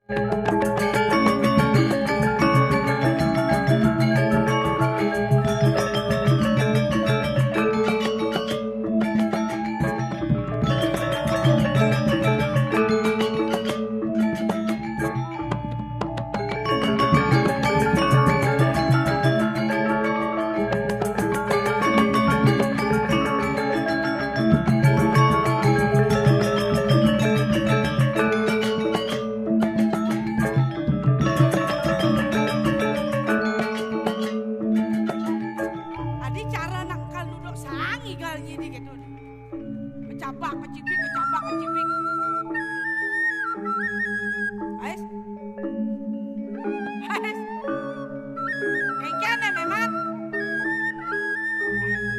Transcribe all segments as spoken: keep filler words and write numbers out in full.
Adi cara nak kal duduk sangi gal nyidi gitu. Kecabak, kecipik, kecabak, kecipik. Ais. Ais. Engkene memang.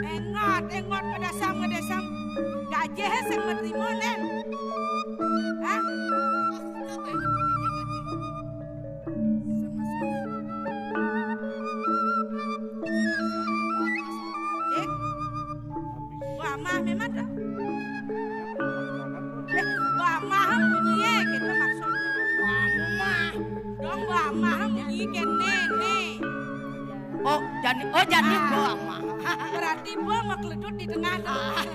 Engot, engot, ngedesam, ngedesam. Gajeh sing menerima, Nen. Hah? Cik. Wah, mah memang dah. Eh, wah, mah munyi, eh, gitu maksudnya. Wah, mah. Dong, wah, mah munyi kene, nih. Oh, jani, oh, jani. Ah. Wah, mah. Berarti gua mau keledut di tengah tuh. Ah.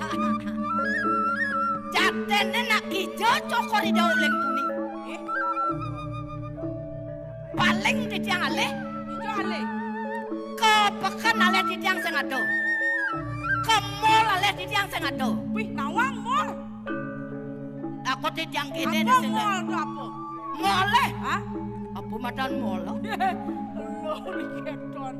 Jatene nak ijo cokor ida uleng tuni. Eh? Paling titiang alih. Ijo alih. Ke peken alih titiang sing ada. Ke mall alih titiang sing ada. Wih, nawang mall. Aku titiang kene. Apa di sini. Mall tu apa? Mall alih. Hah? Apa madan mall? Lo diketon.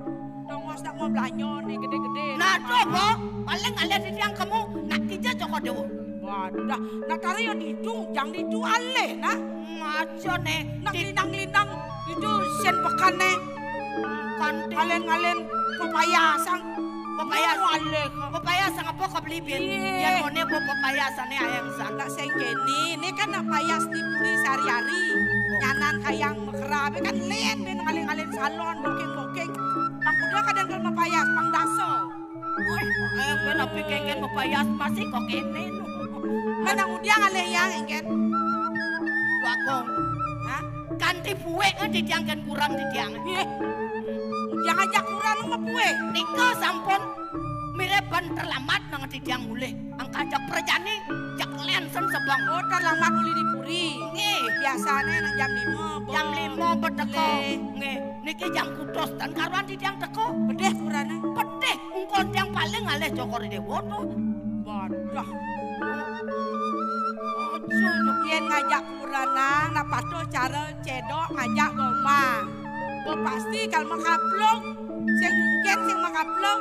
Tongos nak mau belanja nih gede-gede. Nah, tu apa? Paling alih titiang kemu nak ijo cokor dewa. Wadah, nak taruh yang ditu, yang ditu alih, nah. Ngaco nih. Nak di- lindang-lindang, itu sen pekan nih. Kanti. Ngalen-ngalen pepaya sang. Pepaya. Mau alih. Pepaya sang apa kau beli, Bin? Iya. Yang mana bu pepaya sana yang sana. Nak sengkeni, ini kan nak payas di puri sehari-hari. Oh. Nyanan kayang mekerabe kan len, Bin, ngalen-ngalen salon, booking-booking. Bang kuda kadang kalau mau payas, pang daso. Woi, eh, ben api kengken mepayas masih kok kene. Mana udiang alih yang engken? Bakong. Hah? Kanti buek kan titiang ken kurang titiang. Iya. Yang ajak kurang ngebuek. Nika sampun mirip ban terlambat nang titiang mulih. Angka ajak perjani, jak lensen sebang. Oh, terlambat mulih di puri. Nggih. Biasanya nang jam lima, jam lima beteko. Nggih. Nggih. Niki jam kutus dan karuan titiang teko. Pedih kurana. Pedih. Engkon tiang paling alih cokor dewa tu. Wadah. Aja yen ngajak kuranang, nak patuh cara cedok ngajak gomang. Bo pasti kal makaplung, sing mungkin sing makaplung.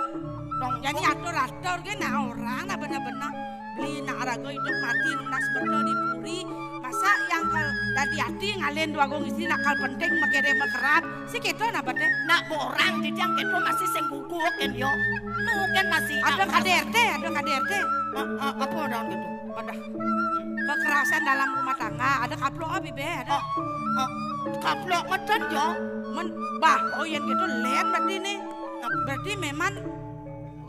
Dong, jani atur-atur ge nak orang nak bener-bener. Beli nak raga hidup mati nunas betul di puri. Masa yang kal dadi ati ngalen dua gong istri nak kal penting makere makerap. Si keto napa te? Nak borang titiang keto masih sing guguh ken yo. Nu ken masih ada. K D R T, ada K D R T. Eh, eh, apa daun gitu? Wadah. Kekerasan dalam rumah tangga, ada kaplok apa be? Ada. Oh, oh, kaplok meten yo. Men, bah, oh yang gitu len berarti nih. Berarti memang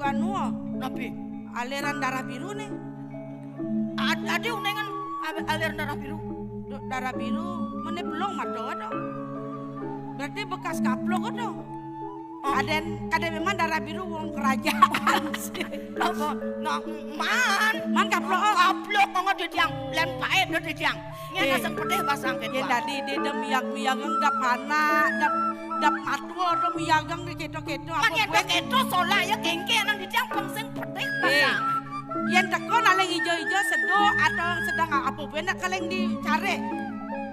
anu, napi? Aliran darah biru nih. Ad-, adi unengan al-, aliran darah biru. Do-, darah biru, mana belum ada, ada. Berarti bekas kaplok ada. Oh. Aden, kada memang darah biru wong kerajaan sih. Apa? Nah, man. Man kaplok, oh. Kaplok, kok ada tiang, len pae ada tiang. Ngena sing pedih basang ketua. Yen dadi dia miag-miagang dap anak, dap, dap matua do miagang di keto-keto. Kan apa yen buat keto solah ya kengke nang di tiang peng sing pedih basang. Yen teko naling ijo-ijo sedo atau sedang apa buat nak kaleng dicari.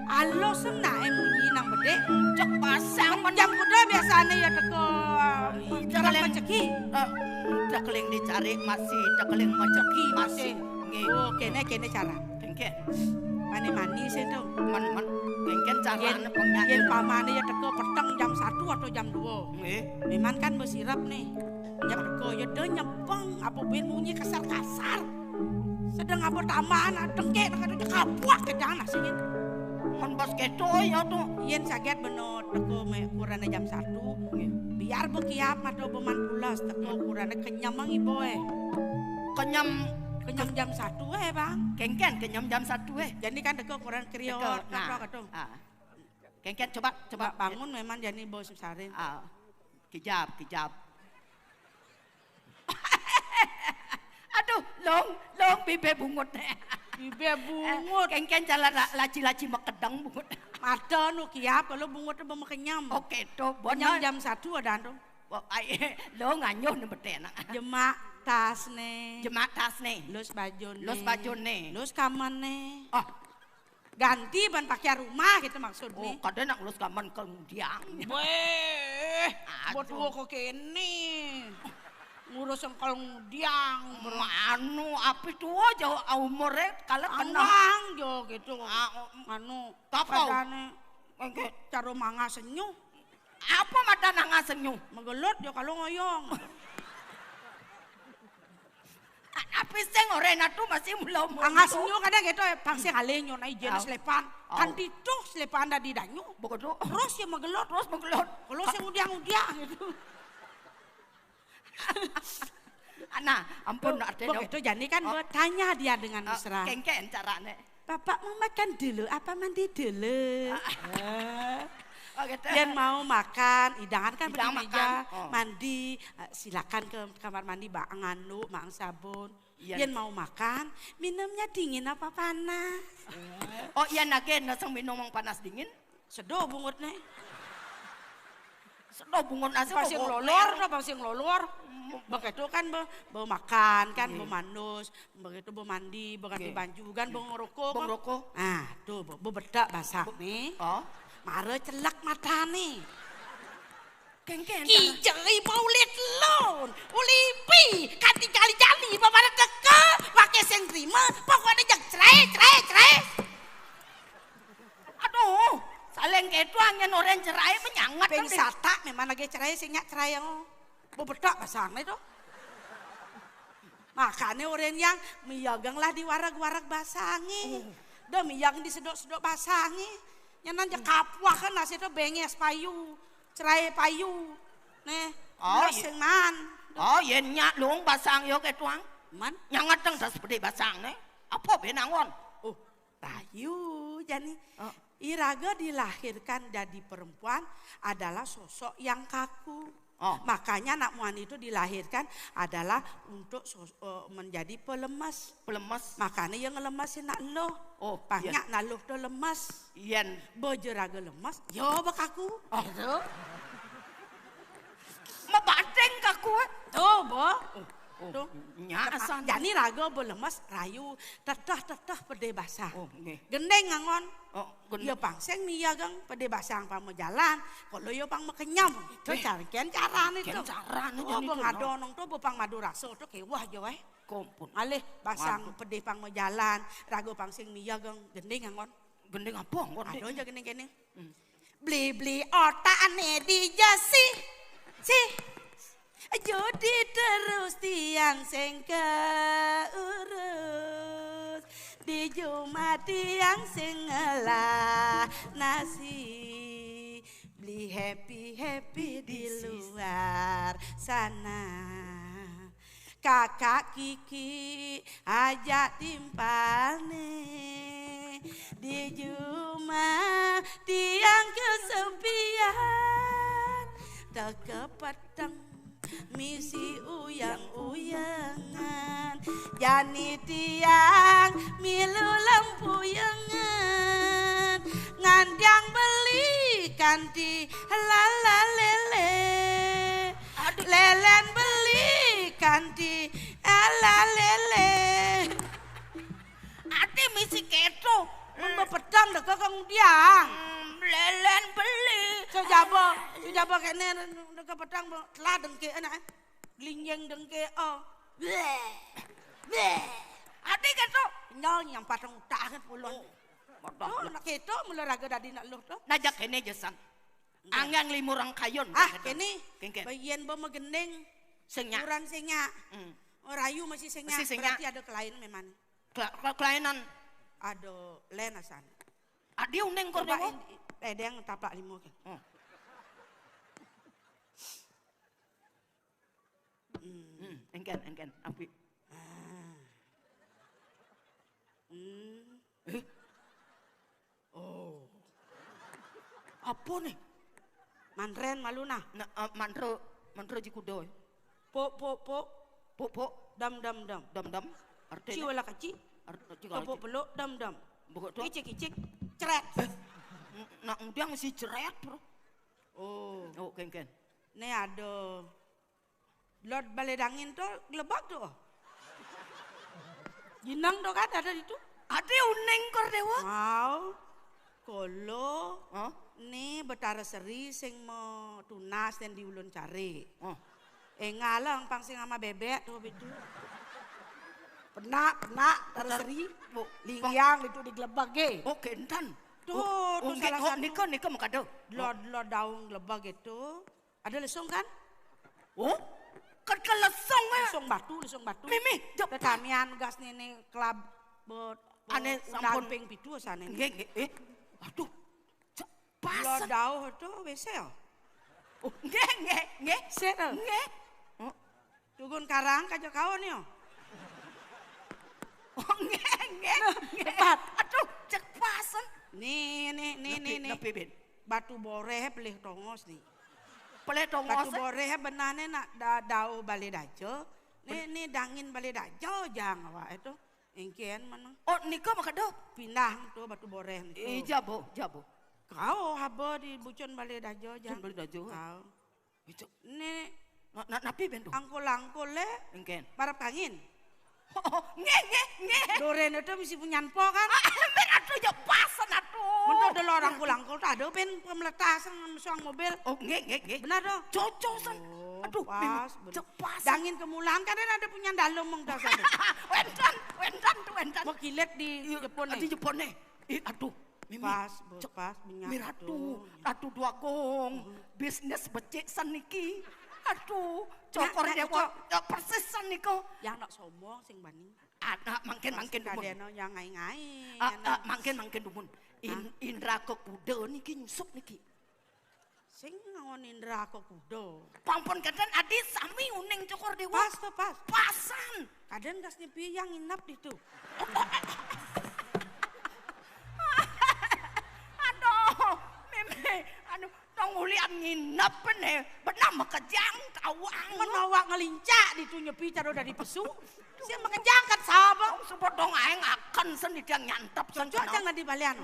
Alus sem nak munyi nang bedik. Cek basang. Jam kuda biasane ya teko. Cek kaleng. Cek kaleng dicari masih, cek kaleng maceki masih. Nggih. Oh, kene, kene cara. Kengken. Mani-mani sih tu. Man, man, kengken carane penyair. Yen pamane ya teko peteng jam satu atau jam dua. Nggih. Memang kan bersirap nih. Ya teko ya de nyepeng apa ben munyi kasar-kasar. Sedang apa tamaan dengke nak ada kapuak ke dana sih. Man bas keto ya tu. Yen saget beno teko me kurane jam satu. Nggih. Biar bekiap atau beman pulas teko kurane kenyam mang iboe. Kenyam. Kenyam jam satu eh, Bang. Kengken kenyam jam satu eh. Jadi kan teko kurang kriot, teko, nah, teko ketung. Ah. Kengken, coba, coba. Mbak bangun memang jani bos sarin. Ah, kijab, kijab. Aduh, Long, Long, bibe bungut. Bibe bungut. Eh, kengken jalan la-, laci-laci makedang bungut. Mata nu kiap, kalau bungut tu makenyam. Oke, tu, kenyam benar. Jam satu ada tu. Wah, ai, Long nganyuh ni betul nak. Jemak tas ni. Jemak tas ni. Lus baju ni. Lus baju ni. Lus kamar ni. Oh, ganti ban pakai rumah gitu maksudnya. Oh, kada nak ngurus gaman ke ngudiang. Weh, buat tua kok kene. Ngurus engkol ngudiang. Manu, api tua jauh umurnya, kalau kena. Anggang jo gitu. Ah, oh, anu, tapau. Padane. Enggak. Cara manga senyu. Apa mata nanga senyu? Megelut jo kalau ngoyong. Anak pisang orang tu masih mula-mula. Angah senyu kadang gitu, eh, pang sing alih nyo, nah, ijen selepan. Au. Kan tituh selepan dah di danyu. Begitu. Terus ya megelot. Terus megelot. Kalau sing udiang-udiang gitu. Nah, ampun, nak ada begitu, jani kan bertanya dia dengan mesra. Kengken carane. Bapak mau makan dulu apa mandi dulu? Ah. Eh. Oh, gitu. Yang mau makan, hidangan kan di meja, mandi, eh, silakan ke kamar mandi, baang anu, maang sabun. Iya. Yen mau makan, minumnya dingin apa panas? Oh, iya, nage nasang minum yang panas dingin? Sedo bungut ne. Sedo bungut nasi. Pasing lolor, no, pasing lolor. Begitu kan, be, be makan kan, be manus, begitu be mandi, be ganti baju kan, be ngerokok. Be ngerokok. Ah, tuh, be, be bedak basah ne. Oh. Mara celak mata ne. Kengken. Ijai baulit lon. Ulipi. Kanti jali-jali. Pamana teka. Pakai sing terima. Pokoknya jang cerai, cerai, cerai. Aduh. Saling ketu angin orang cerai menyangat. Peng kan, sata memang lagi cerai, sing nyak cerai yang. Bebedak basang itu. Makanya orang yang miyagang lah di warag-warag basangi. Oh. Dah miyagang di sedok-sedok basangi. Nyanan je kapuah kan nasi tu benges payu. Cerai payu. Neh, oh, iya. Sing man. Oh, iya, nyak lung basang yo ke tuang. Man? Nyangateng das pede basang neh. Apa benangon? Oh, payu jani. Oh. Iraga dilahirkan jadi perempuan adalah sosok yang kaku. Oh. Makanya anak muan itu dilahirkan adalah untuk sos-, eh, menjadi pelemes. Pelemes. Makanya yang ngelemesin nak lo. Oh, banyak iya. Nak lo tu lemes. Yen. Bejeraga lemes, yo bekaku. Oh. Gitu. Mabateng kaku, eh. Tuh, bo. Oh, oh. Tuh. Nyak asan. Jani raga belemes, rayu, teteh-teteh pede basah. Oh, nggih. Gending ngangon. Oh, gending. Ya pangseng miyagang pede basah pang majalan. Kalau ya pang makenyam. Itu eh, carane itu. Carane oh, jani bang itu, ada no. Nong tu bepang madu rasa tu kewah je weh. Kompun. Alih basang pede pang majalan, raga pangseng miyagang, gending ngangon. Gending apa ngangon? Ada aja gending kene. Hmm. Beli-beli otak ane di jasi. Si. Judi terus tiang sing keurus. Di juma tiang sing ngelah nasi. Beli happy-happy di luar sana. Kakak Kiki ajak timpal nih di juma tiang kesepian. Teke peteng misi uyang-uyangan. Jani tiang milu lempuyangan. Ngantiang beli kanti lala lele. Aduh. Lelen beli kanti ala lele. Ati misi keto. Mun bepedang deka kang udiang. Hmm, lelen beli. Sejaba, sejaba kene deka pedang telah dengke anak. Linjeng dengke oh. Bleh. Bleh. Ati keto. Nyol nyampat utak kan pulon. Oh. Tuh, nak keto mula raga dadi nak luh tuh. Najak kene jesan. Anggang limo rangkayun. Ah, kene. Kengken. Bagian ba magending. Sing nyak. Ukuran sing nyak. Hmm. Oh, rayu masih sing nyak. Masih sing nyak. Berarti ada kelain memang. Kela-, kela-, kelainan. Ada len asan. Adi uning kor dewa. Cobain, eh, dia yang taplak limo ke. Oh. Hmm. Hmm, engken, engken. Api. Ah. Hmm. Eh? Oh. Apa nih? Manren malu nah. Nah, eh, mantra, mantra ji kuda. Pok, pok, pok. Pok, pok. Dam, dam, dam. Dam, dam. Artinya? Ciwala kaci. Art-, ciwala kaci. Topok peluk, dam, dam. Begitu. Icik, icik. Cret. Eh, n-, nak undang si cret, bro. Oh. Oh, ken, ken. Nih ada. Lod Balai Dangin tu gelebak tu. Jinang tu kan ada di tu. Ada uning kor dewa. Mau. Kolo. Hah? Ni Betara Seri sing mau tunas dan di ulun cari. Oh. Engalang pang sing ama bebek tu bitu. Penak, penak, Betara Seri. Bu, Lingiang itu di gelebak ke. Oh, kentan. Tu, oh, tu oh, salah satu. Nika, nika makada. Lod, lod daun gelebak itu. Ada lesung kan? Oh? Kan ke lesung, eh? Lesung batu, lesung batu. Mimi, jep. Tetamian gas nenek kelab, be-, be-, ane undang sampun ping pitu sana. Nggih, nggih. Eh, aduh. Cek pas. Lo dauh tu W C ya? Oh, nggih, nggih, nggih. Set, eh? Nggih. Oh. Tugun karang kaja kawan ya? Oh, nggih, nggih, nggih. Tepat. Aduh, cek pasen. Nih, nih, nih, nih, nih. Nepi, nepi, Bin? Batu boreh pelih tongos nih. Pelih tongos, eh? Batu boreh benane nak da-, dauh Balai Daja. Nih, nih dangin Balai Daja jang awak itu. Engken mana? Oh, nika makada? Pindah tu batu boreh nih. Eh, jabo, jabo. Kau haba di bucun Balai Daja jang. Bucun Balai Daja. Kau. Itu. Nek na-, na-, napi ben tu? Angkul-angkul le. Engken. Marap kangin. Oh, nggih, nggih, nggih. Doren itu mesti punyan po kan? Ah, ben atuh ya pasen atuh. Mun tu dulu orang kulangkul tu ada ben pemeletah sang suang mobil. Oh, nggih, nggih, nggih. Benar tu? Cocok san. Oh, aduh, pas, Mimi, bener. Cek pas. Dangin kemulan kan ada punyan dalam mengkasa. Wenten, wenten tu wenten. Mau kilet di Jepun nih. Di Jepun nih. Eh, aduh. Mimi, pas, cek, pas, minyak Miratu, aduh. Ratu Duagung, bisnis becik san niki. Aduh, cokor dewa, ya, persis san nika. Yang nak sombong sing bani. Anak mangkin-mangkin dumun. Kadeno yang ngai-ngai. Ah, ah, mangkin-mangkin dumun. In-, indra kekuda niki nyusup niki. Sing ngangon indra kekuda. Pampun kenten adi sami uning cokor dewa. Pas tu, pas. Pasan. Kaden gas nyepi yang nginap di tu. Aduh, Mimi, aduh, tong ulian nginep ne, benang makejang tawang. Menawa ngelincak di tu nyepi caro dari pesu. Sing makejang kan sapa? Wong suba dong aeng akan sen dia nyantap sen. Cocok kenal. Jangan di balian.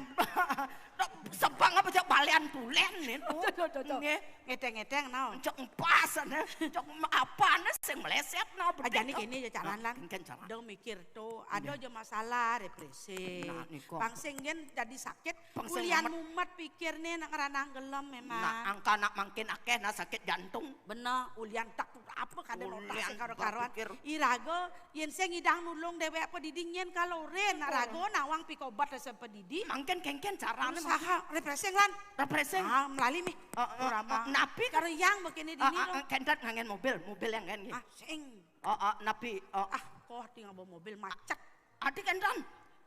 Sebang apa cak balian tulen itu. Tuh, tuh, tuh, tuh. Nggih. Ngedeng-ngedeng naon? Cek empasan, eh. Cek apaan sing meleset no. Ajane kene ya caran lan. Engken caran. Dong mikir tu, ada aja masalah refreshing. Nah, niko. Pang sing ngen jadi sakit, pang sing kulian mumet. Mumet pikir nih nak ngeranang gelem memang. Nah, angka nak mangkin akeh nah sakit jantung. Bener, ulian tak apa kada otak sing karo-karoan. Iraga yen sing ngidang nulung dewek apa didi nyen kaloren nak raga nawang pikobat rasa pedidi. Mangkin kengken carane. Usaha refreshing lan. Refreshing. Ah, melali mi. Eh, eh, eh, napi? Karo yang begini dini lo. Eh, eh, kendat ngangen mobil, mobil yang ngen. Ah, sing. Eh, eh, napi? Eh. Ah, kok tinggal bawa mobil macet. Adi kendan.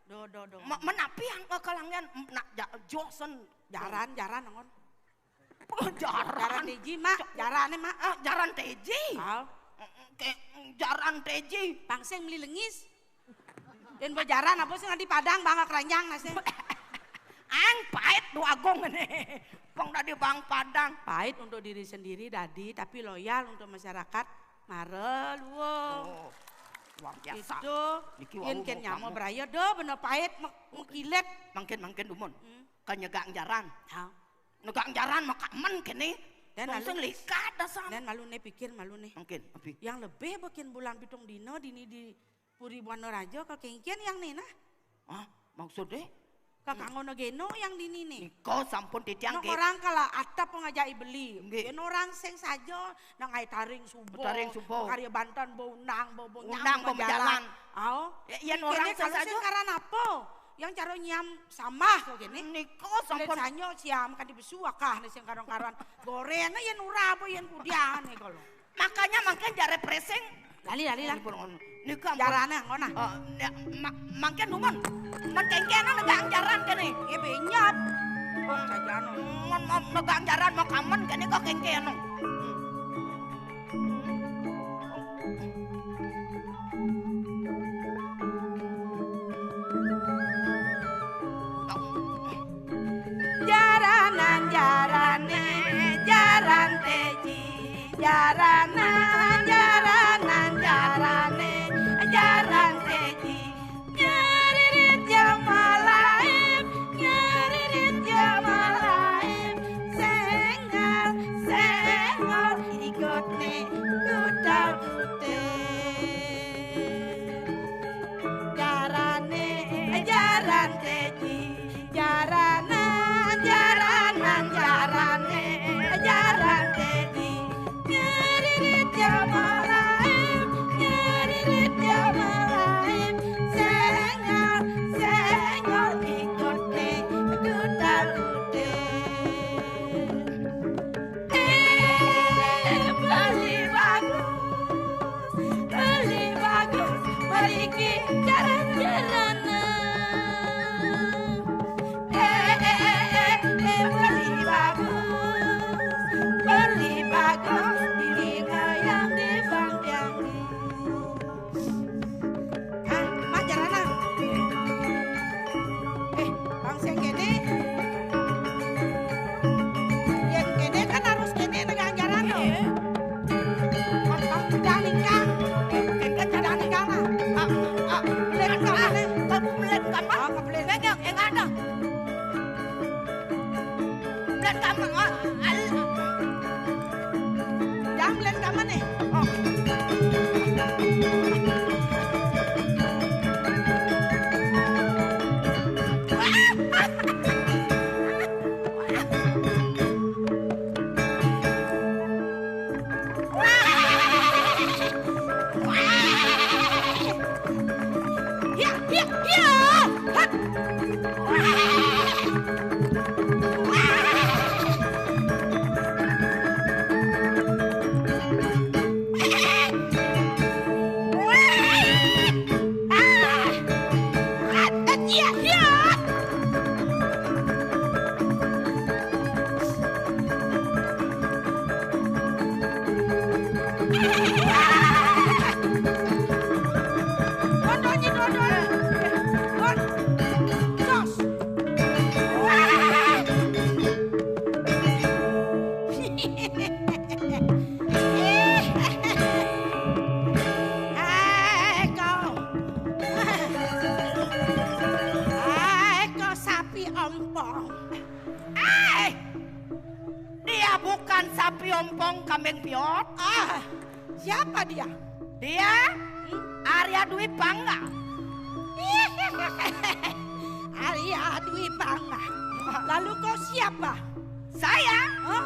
Do, do, do. Ma-, menapi yang, eh, kalangan, nak ja-, josen. Jaran, jaran, ngon. Oh, jaran. Jaran teji, Mak. Jarane, Mak. Ah, jaran teji. Ah. Ke jaran teji. Pangseng meli lengis. Dan bojaran apa sih nanti Padang bangga keranjang nasi. Ang pahit tu agung ini. Pang tadi bang Padang. Pahit untuk diri sendiri tadi, tapi loyal untuk masyarakat. Mara luwung. Oh, luar biasa. Itu niki yen wau ken mau nyamo kamu. Beraya do bener pahit mek-, mekilet. Mangkin, mangkin dumun. Hmm. Kan nyegang jaran. Ha. Negang jaran makamen kene. Dan langsung malu, likat dasar. Dan malu ne pikir malu ne. Mungkin, abi. Yang lebih bikin bulan pitung dino dini di Puri Buana Raja ka kengkian yang ne nah. Ah, maksudnya? Kakang ono geno yang dini ne. Niko sampun titiang. Nok orang kala atap ngajai beli. Nggih. Yen orang sing saja nang ai taring subo. Taring subo. Karya bantan bo unang bo bo unang bo jalan. Ao. Ya, yen orang sing saja. Karan apa? Yang caro nyiam samah kok gini. Niko sampun. Sanyo siam kan dibesu akah ne sing karong-karoan. Gorene yen ura apa yen kudian ne kalau. Makanya mangkin jare pressing. Lali, lali, lali. Niko ampun. Jarane ngono. Eh, ya, ma-, mangkin dumun. Men kengkene negang jaran kene. Ya benyap. Oh, sajano. Men, men negang jaran mau kamen kene kok kengkene. Hmm. Jaranan jar Kamang, ah, al-, jam len kamang nih. Oh. Eh, kau. Eh, kau sapi ompong. Eh, dia bukan sapi ompong, kambing piot. Ah, siapa dia? Dia Arya Dwi Pangga. Arya Dwi Pangga. Lalu kau siapa? Saya? Hah?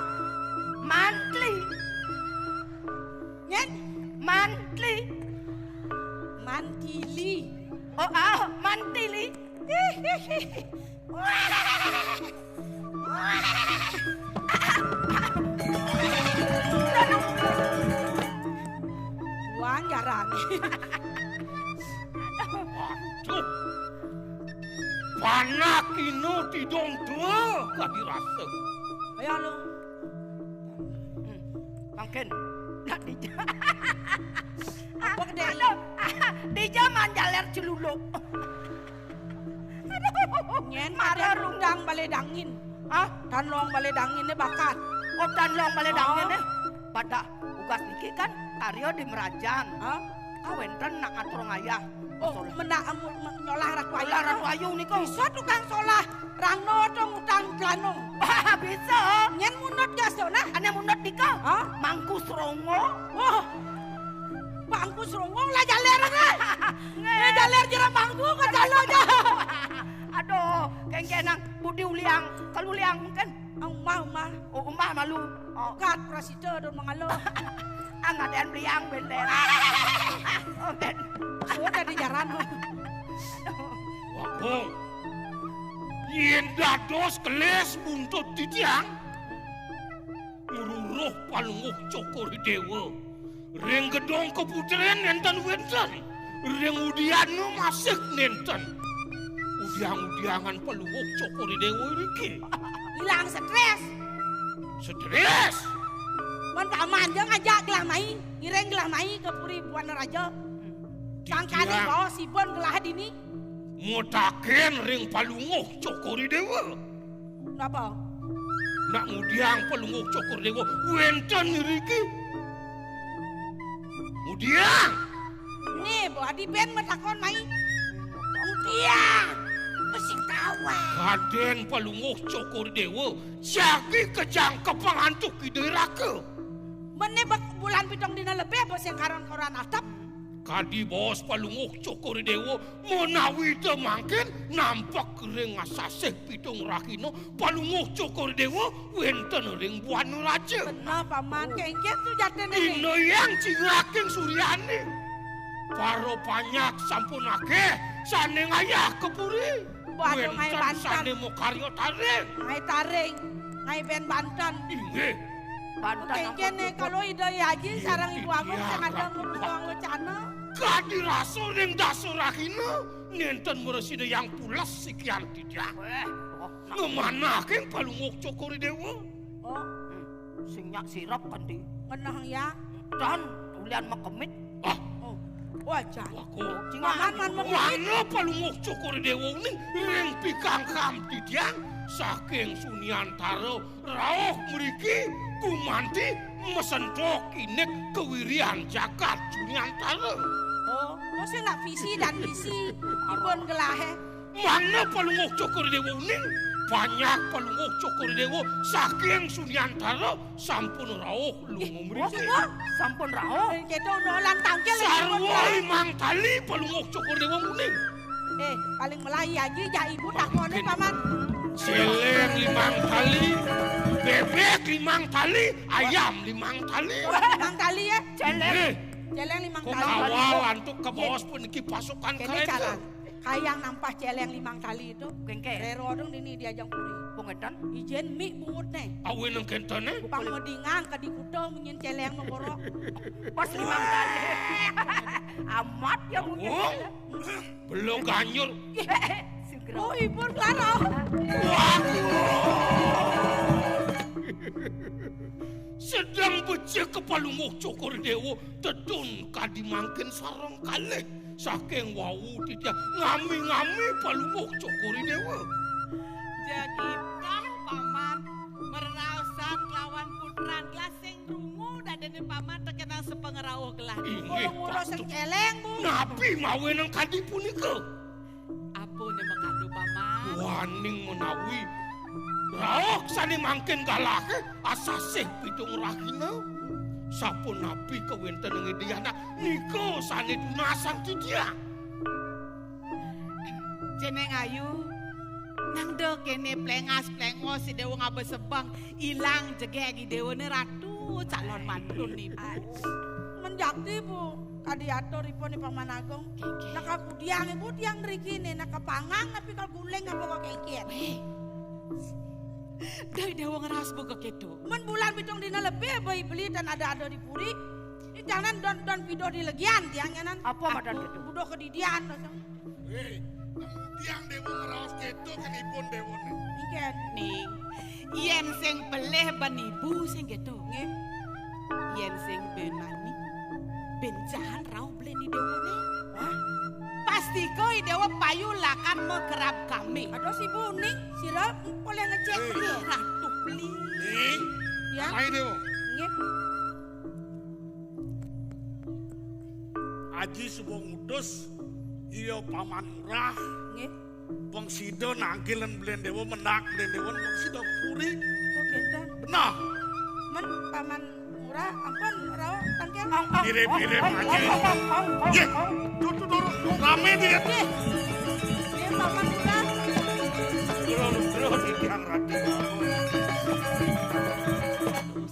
Mantli. Nyen? Mantli. Mantili. Oh, ah, Mantili. Wah, jarang. Aduh. Panak ino tidong tua kadi rasa. Ayo, lu. Hmm, mangkin. Nak dija. Apa kedai? Aduh, dija manjaler celuluk. Aduh. Nyen marah kadén rung. Undang balé dangin. Hah? Tan long balé dangin né bakat. Oh, tan long balé dangin né. Pada ugas niki kan karya di Merajan. Hah? Kawénten nak ngatur ngayah. Oh, solah. Menak, em, me-, nyolah Ratu Ayu. Nyolah Ratu Ayu nika. Bisa tukang solah rangno to ngutang tlanung. Bisa. Nyen munut gas to nah. Ané munut nika. Hah? Mangku Srongo. Wah. Mangku Srongo lah jaler né. Nggih. Eh, jaler jero mangku kacalo ja. Aduh, kéngkén nang budi uliang, kaluliang mungkin. Ah, umah, umah. Oh, umah malu. Oh. Kat prasida don mangalo. Ah, ngadén bliang bén. Oh, bén. Oh, dadi jaran. Wah, Kong. Yén dados kelis buntut titiang, ngruruh Palungguh Cokor Déwa. Ring gedong kaputrén nénten wénten. Ring udiana masih nénten. Udiang-udiangan Palungguh Cokor Déwa iriki. Ilang strés. Strés? Mon paman ja ngajak gelah mai, ngiring gelah mai ka puri Buana Raja. Sangkané baos ibun gelah dini. Mutaken ring Palungguh Cokor Déwa. Napa? Nak ngudiang Palungguh Cokor Déwa wénten iriki. Ngudiang. Né, bo adi bén matakon mai. Ngudiang. Mesti kawan. Kadén Palungguh Cokor Déwa jagi kajangkepang antuk Ida Raka. Mené bek bulan pitung dina lebih, bo sing karon koran atep. Kadi baos Palungguh Cokor Déwa, menawi té mangkin nampek ring asasih pitung rahina, Palungguh Cokor Déwa wénten ring Buana Raja. Bener, Paman. Kéngkén sujatiné. Ina Hyang Cingaking Suryaning. Para panjak sampun akéh sané ngayah ka puri. Wénten sané makarya taring. Ngaé taring, ngaé bén banten. Inggih. Banten. Kéngkén ampun, kalo Ida Hyang Aji sareng Ibu Agung sing ada ngebuang wacana. Kadi rasa ring dasa rahina, nénten mresida Hyang Pules sikian titiang. Wéh, oh, ngemanahing Palungguh Cokor Déwa. Oh. Hmm. Sing nyak sirep kan di. Ngenah ya. Dan ulian makemit. Ah. Oh. Wajan. Wah, kok. Cingahan man makemit. Mana Palungguh Cokor Déwa ning ring pikangkam titiang saking Suniantara rauh mriki gumanti masentok inik kawirian jagat Suniantara. Oh, terus sing nak visi dan misi ipun gelahé. Mana Palungguh Cokor Déwa uning? Banyak Palungguh Cokor Déwa saking Sunyantara sampun rauh lunga mriki. Sampun rauh. Sarwa limang tali Palungguh Cokor Déwa muni. Eh, paling melayu aja, jak ibu takone, Paman. Céléng limang tali, bébék limang tali, ayam limang tali. Limang tali ya? Céléng. Céléng limang tali. Kok kawal antuk kabaos puniki pasukan karéta. Kayang nampah céléng limang tali itu. Kéngkén. Rero dong dini diajang puri. Pungétan. Ijén mi bungut né. Awi nang kénten né. Pang medingang ka di kuta munyin céléng mah borok. Pas limang tali. Amat ya mungkin. Belum ganyur. Oh, ibu Clara. Waduh. Sedeng becik ka Palungguh Cokor Déwa, tedun kadi mangkin sareng kalih. Saking wau titiang ngami-ngami Palungguh Cokor Déwa. Jagitah, Paman, meraosan kelawan putran gelah sing rungu dadene Paman tekenang sepengerauh gelah. Inggih, mula-mula sing céléng, Bu. Napi mawinan kadi punika? Apa ne makadu, Paman? Waning menawi rauh sane mangkin galahe asasih pitung rahina. Sapunapi kawentening Ida Yana nika sane tunasang titiang. Jeneng Ayu, nang da kene plengas-plengos Idewa ngaba sebeng, ilang jegeg Idewa ne Ratu calon mantun ibu. Men jakti, Bu, kadi atur ipun Paman Agung. Naka kudiang ibu tiang mriki ne, naka pangang napi ka guling apa ka kengkien. Weh. Dai Dewa ngeras buka keto. Men bulan pitung dina lebih beli dan ada-ada di puri. Ini jangan don don pido di legian tiang nyanan. Apa madan keto? Budo kedidian. Hei, tiang Dewa ngeraos keto kenipun Dewane. Nggih. Ning, yen sing pelih ben ibu sing keto. Nggih. Yen sing ben mani, ben jahan rauh belen Dewane. Hah? Pastika Idewa payu lakan makerab kami. Aduh si Bu Ning, sira polih ngecek. Hei. Ratu beli. Ning, ya. Ayo Dewa. Nggih. Aji suba ngutus iya Paman Murah. Nggih. Pang sida nangkil lan belen Dewa mendak belen Dewa pang sida puri. Oh, benten. Benah. Men Paman Murah ampun rauh tangkil. Mirip-mirip aja. Nggih. Tutu doro rame dia. Nggih. Nggih, Paman Murah.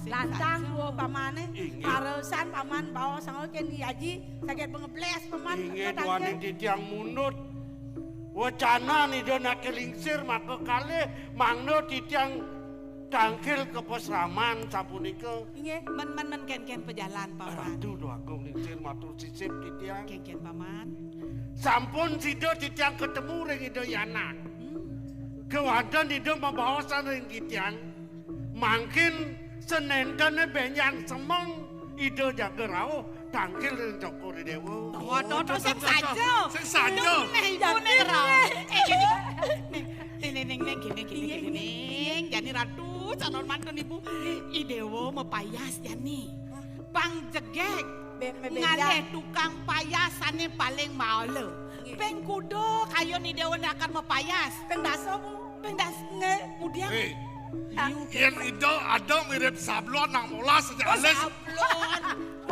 Lantang dua pamane. Inggih. Karesan Paman bawa sangol ken Aji. Saget bengebles, Paman. Inggih, duaning titiang mundut. Wecanan Ida Nake Lingsir maka kalih, mangda titiang tangkil ka pasraman sapunika. Inggih, men, men, men, ken, ken pejalan, Paman. Ratu Déwa Agung Lingsir matur sisip titiang. Ken, ken, Paman. Sampun sida titiang ketemu ring Ida Yana. Hmm. Kewanten Ida mabaosan ring titiang. Mangkin senentene benjang semeng Ida jaga rauh tangkil ring Cokor Dewa. Waduh, sing saja. Sing saja. Neh, ibu neh rauh. Eh, gini. Ning, ning, ning, ning, gini, gini, gini, ning. Jani Ratu, calon mantun ibu. I Dewa mapayas jani. Pang jegeg. Be-, be-, ngalih tukang payas sane paling maala. Nggih. Ping kuda kayun Ida Wendakar mapayas. Ping dasa, Bu. Ping das-, nggih, mudian. Hei. Ah. Yen Ida ada mirip sablon nang molas aja. Oh, alis. Sablon.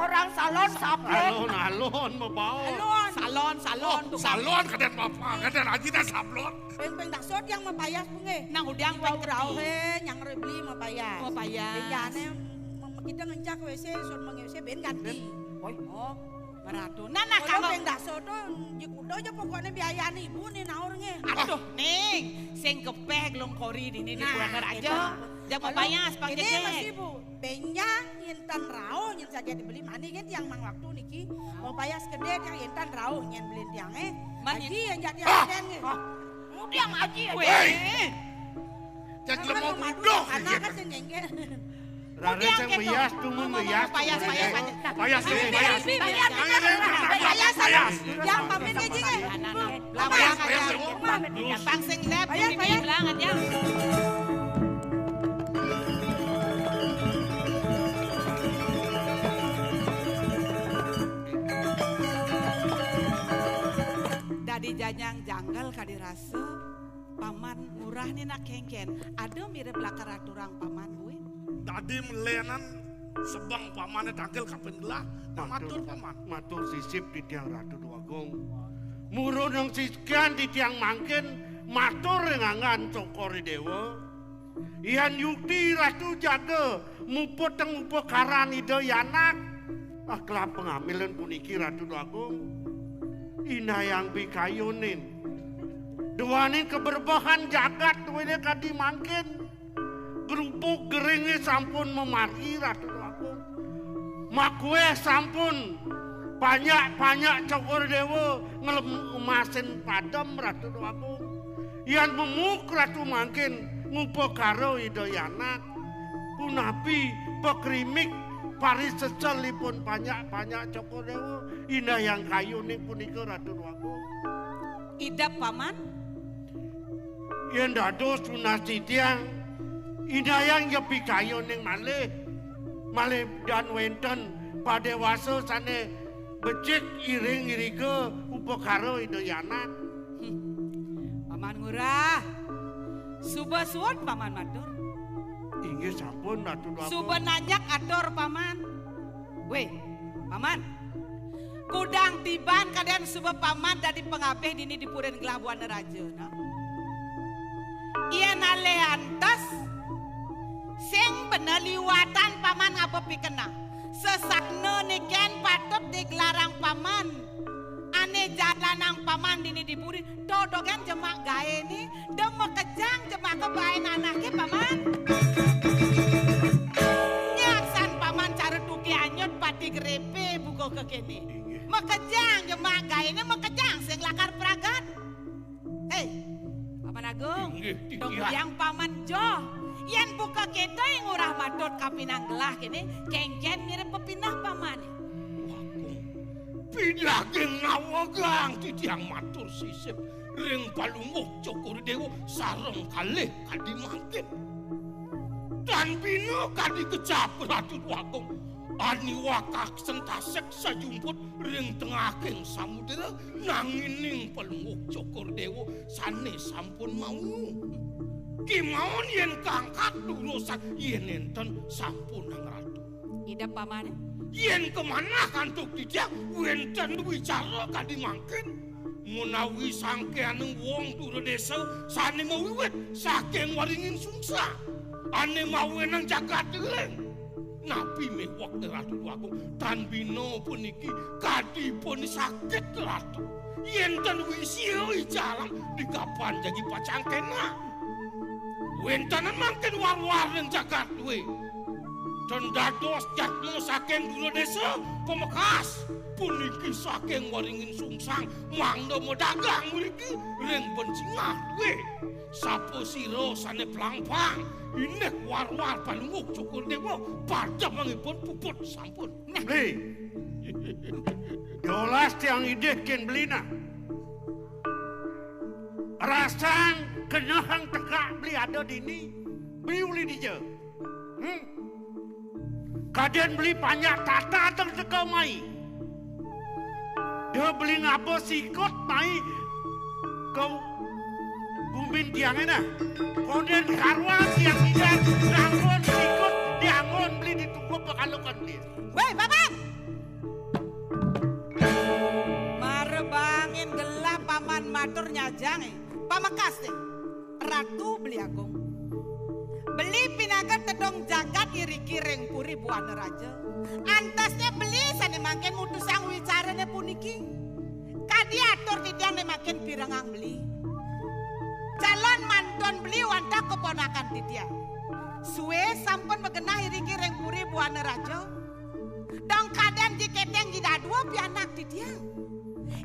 Orang salon, sablon. Alon-alon mabaos. Alon. Salon, salon, oh, tukang. Salon kadén bapak, kadén aji dah sablon. Ping, ping dasa tiang mapayas, Bu, nggih. Nang udiang ping rauh, eh, nyang beli mapayas. Mapayas. Benjane mem-, kita ngencak W C, sun meng W C ben ganti. Oi. Oh. Meratu. Nah, nah, kalau ping dasa to, jik udah aja pokoknya biayane ibu nih naur nggih. Aduh, Ning, sing kepeh gelung kori dini di, nah, kuaner aja. Gitu. Jangan payas, Pak Gede. Mas Ibu, benjang intan rauh nyen saja dibeli mani kan tiang mang waktu niki. Mau payas gede tiang intan rauh nyen beli tiang, eh. Mani. Aji yang jadi aden nggih. Ah. Mudiang aji, aji. Weh. Cek lemah budoh. Anak kan sing jengkel. Raden sing meyas, tumun meyas. Payas, payas, payas. Payas, payas. Payas, payas. Payas, payas. Yang pamin aja, nggih. Payas, payas. Pang sing lep, payas, payas. Bilang aja. Dadi jajang janggal kadi rasa, Paman Brahné nak kénkén, ada mirib lakar aturang paman kuwi. Dadi melenan sebeng pamané tangkil kaping gelah, nak matur paman. Matur sisip titiang Ratu Déwa Agung. Muruneng sikian titiang mangkin matur ring anggan Cokor Déwa. Yan yukti Ratu jaga muput teng upakaran Ida Yanak. Ah, kelap pengamilan puniki Ratu Déwa Agung. Indayang pikayunin. Duaning keberbehan jagat duwene kadi mangkin. Grubug geringé sampun mamargi Ratu Déwa Agung. Makuweh sampun panyak-panyak Cokor Déwa nglem emasin padem Ratu Déwa Agung. Yan memuk Ratu mangkin ngupakara Ida Yanak. Punapi pakrimik pariseselipun panyak-panyak Cokor Déwa? Indayang kayuning punika Ratu Déwa Agung. Idep paman. Yen dados tunas titiang, indayang ya pikayuning malih, malih dan wenten padéwasa sane becik iring iriga upakara Ida Yanak. Hmm. Paman Ngurah, suba suud paman matur. Inggih sampun, Ratu Déwa Agung. Suba nanjak atur paman. Wéh, paman. Kudang tiban kadén suba paman dadi pangabih dini di purin gelah buana raja, nah. Yén alih antes, sing bener liwatan paman ngaba pikenah. Sesakna niken patut digelarang paman. Ané jalanang paman dini di puri, totogan jemak gaéné, da makejang jemaka baén anaké paman. Nyaksan paman cara tuki anyut pati grepé buka kekéné. Inggih. Makejang jemak gaéné, makejang sing lakar pragat. Hei, Paman Agung, inggih, titiang. Dong yang paman joh. Yén buka kéto ing Ngurah Matut kapinang gelah kéné, kénkén mirib pepineh paman. Agung, pidaging ngawegang titiang matur sisip ring Palungguh Cokor Déwa sareng kalih kadi mangkin. Tan bina kadi kecap Ratu Déwa Agung, aniwakak sentasek sajumput ring tengahing samudra, nangining Palungguh Cokor Déwa sané sampun mau. Kémaon yén kaangkat durusang, yén nénten sampunang Ratu. Idep pamané. Yén kamanah antuk titiang wénten wicara kadi mangkin, menawi sangkaning wong dura désa sané mawiwit saking waringin sungsang, ané mawinan jagat Deling. Napi méweh Ratu Déwa Agung, tan bina puniki kadipun sakit Ratu. Yén ten wisia icalang di kapan jagi pacang kénak. Wéntenan mangkin war-war ring jagat dué. Ten dados jatma saking dura désa pamekas, puniki saking waringin sungsang mangda madagang mriki ring bencingah dué. Sapa sira sané plangpang, indik war-war Palungguh Cokor Déwa, pademangipun puput sampun. Nah. Beli. Dolas tiang idih kén beli nah. Rasang kenehang tegak beli ada dini. Beli uli dija. Hmm. Kadén beli panjak tata teng teka mai. Dia beli ngaba sikut mai ke gumin tiangé nah. Kondén karuan tiang idan nganggon sikut dianggon beli di tukup pakalukan dia. Wéh, Paman! Mara bangin gelah paman matur nyajang, eh. Pamekas, eh. Ratu Beli Agung. Beli pinaka tedong jagat iriki ring Puri Buana Raja. Antesnya beli sané mangkin mutusang wicarané puniki. Kadi atur titiang né mangkin pirengang beli. Calon mantun beli wantah keponakan titiang. Sué sampun magenah iriki ring Puri Buana Raja. Dong kadén ji kéténg ji dadua pianak titiang.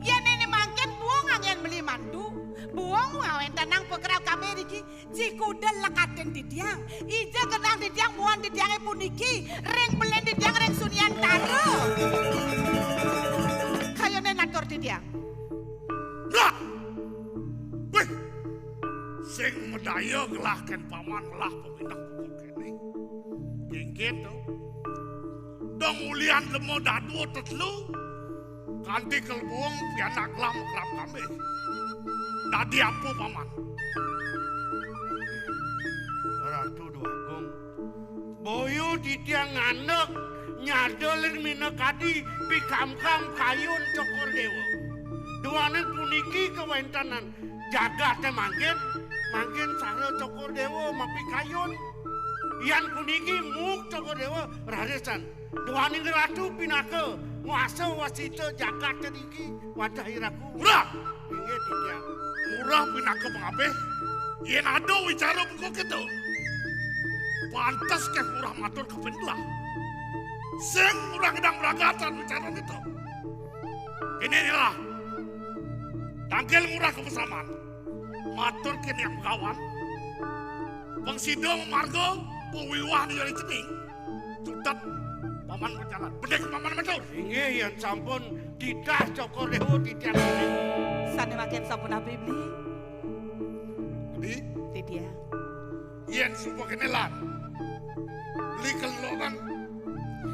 Yén éné mangkin buung anggén beli mantu, buung ngawéntenang pakrab kami riki, ji kuda lekatin titiang. Ija genang titiang muan titiangé puniki, ring pelin titiang ring sunian tara. Kayuné natur titiang. Lah! Wih! Sing madaya gelah kén paman ngelah paminah buka kéné. Kénkén to. Dong ulian lema dadua tetelu. Kanti kelebuang pianak gelah makrab kambing. Dadi apa paman? Boyo titiang ngandhek nyadel ring minakadi pikamkam kayun Cokor Dewa. Duaning puniki kawéntenan jagaté mangkin, mangkin saha Cokor Dewa mapikayun. Yan puniki muh Cokor Dewa raresan. Duaning ratu pinaka nguasa wasita jagaté niki. Wadah iraku. Murah! Inggih, titiang. Murah pinaka pangabih. Yén ada wicara buka kita, pantes ké murah matur kaping dua. Sing murah gedang beragatan wicara kita. Ini inilah. Tangkil murah kepesaman. Matur ké Hyang Begawan. Pang sida mamarga pawiwahan ya cening. Tutet paman berjalan. Bedik paman matur. Inggih, yén sampun titah Cokor Dewa titiang. Sané mangkin sampun abdi beli. Di? Titiang. Yén sumpah kéné lan. Beli kelokan.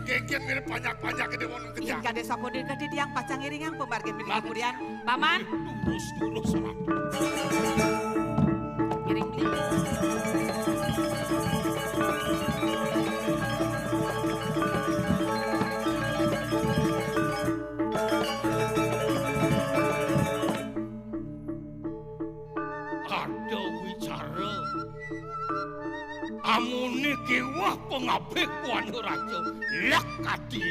Kéngkén mirip panjak-panjak gedé wong Yén kejang. Kadé sapunika titiang pacang ngiringang pamargin beli Lan. Kapurian. Paman. Durus, durus, Paman. Ngiring beli. Ada wicara. Amuné kéweh pangabih wana raja. Lek ati.